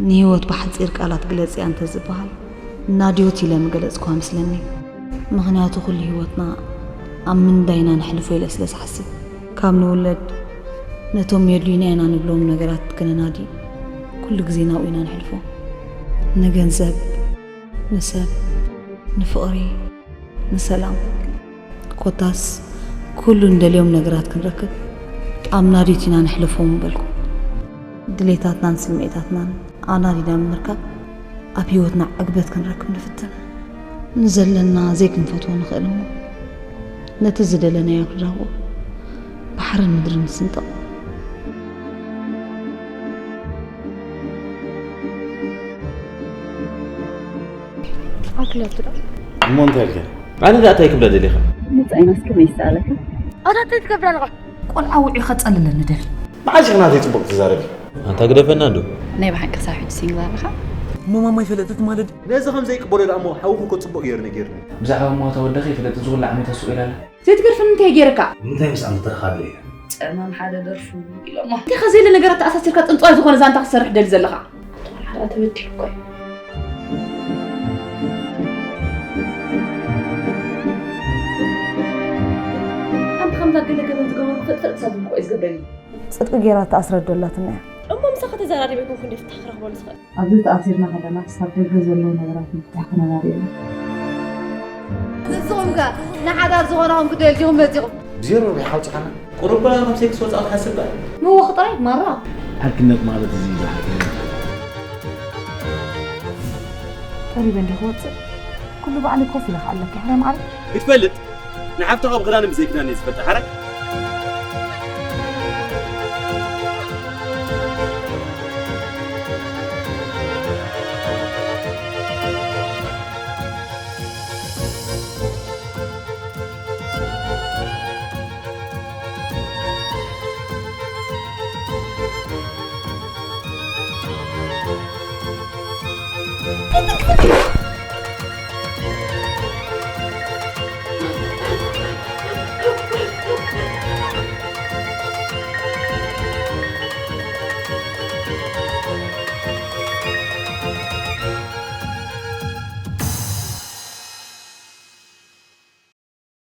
ንህይወት ብሓጺር ቃላት ግለጽያ እንተ ዝበሃል፣ ናድዮት ኢለ ምገለጽኳ መስለኒ። ምኽንያቱ ኩሉ ህይወትና ኣብ ምንዳይና ነሕልፎ ኢለ ስለ ዝሓስብ። ካብ ንውለድ ነቶም የድልዩና ኢና ንብሎም ነገራት ክነናዲ ኩሉ ግዜ ናብኡ ኢና ነሕልፎ። ንገንዘብ፣ ንሰብ፣ ንፍቕሪ፣ ንሰላም፣ ኮታስ ኩሉ እንደልዮም ነገራት ክንረክብ ኣብ ናድዮት ኢና ነሕልፎ ምበልኩ። ድሌታትናን ስምዒታትናን ኣናዲና ብምርካብ ኣብ ህይወትና ዕግበት ክንረክብ ንፍትን። ንዘለና ዘይክንፈትዎ ንኽእል እሞ ነቲ ዝደለናዮ ክንረኽቦ ባሕርን ምድርን ንስንጥቕ። ኣክለቱ ዶ? እሞ እንታይ ኢልካ? ኣነ ደኣ እንታይ ክብላ ደሊኻ? ምጻይ ናስኪ ዘይሰኣለካ? ኣታ እንታይ ትገብር ኣለኻ? ቆልዓ ውዒ ከጸልለኒ ደሊ። መዓስ ኢኻ ናተይ ጽቡቕ ትዛረቢ? ኣንታ ግደፈና እንዶ። ናይ ብሓቂ ክሳብ ሕጂ ሲንግል ኣለኻ? እሞ ማማ ይፈለጥት ማለት? ነዚ ከም ዘይቅበሎ ደኣ እሞ ሓውኹ እኮ ጽቡቕ ገይሩ ነጊርኒ። ብዛዕባ ሞት ወደኺ ይፍለጥ፣ እዚ ኩሉ ዓመት ኣስቑ ኢላ ኣላ። ዘይትገድፍኒ እንታይ ገይረካ? ንምንታይ ምስኣ ምትራኽ ኣድልዩ? ጸማም ሓደ ደርፉ ኢሎሞ። እንታይ ከ ዘየለ ነገራት ተኣሳሲርካ ጥንጣዊ ዝኾነ ዛንታ ክትሰርሕ ደሊ ዘለኻ? ኣቶ መሓራ ተበዲሉ እኮ እዩ። ሓንቲ ከምዛ ገለ ገበን ዝገበሩ ክፈልጥ ክሳብ ዝብልኮ እዩ ዝገብረኒ። ጽድቂ ጌራ ተኣስረት ዶ ኣላትና እያ? እሞ ምሳኻ ተዘራሪበ ይኮንኩ እንደ ፍታሕ ክረኽበሉ ዝኽእል? ኣብዚ ተኣሲርና ከለና ክሳብ ደገ ዘለዉ ነገራት ምፍታሕ ክነናሪ ኢና። ንስኹም ከ ንሓዳር ዝኾናኹም ክትደልዩ ዲኹም መጺኹም? ብዜሮ ርብሒ ሓውፅኻና። ቁሩባ ካብ ሴክስ ወፃኢ ክትሓስብ በል። ምውኽ ጥራይ ማራ። ሓድነት ማለት እዚ እዩ ዝሓፍረ። ጠሪበ እንዲኹ ወፅእ። ኩሉ ባዕለይ ኮፍ ኢለ ክዓለኪ ሕራይ መዓረይ። ክትፈልጥ ንሓፍትኻ ብኽዳንን ብዘይክዳንን እየ ዝፈልጣ። ሓራይ።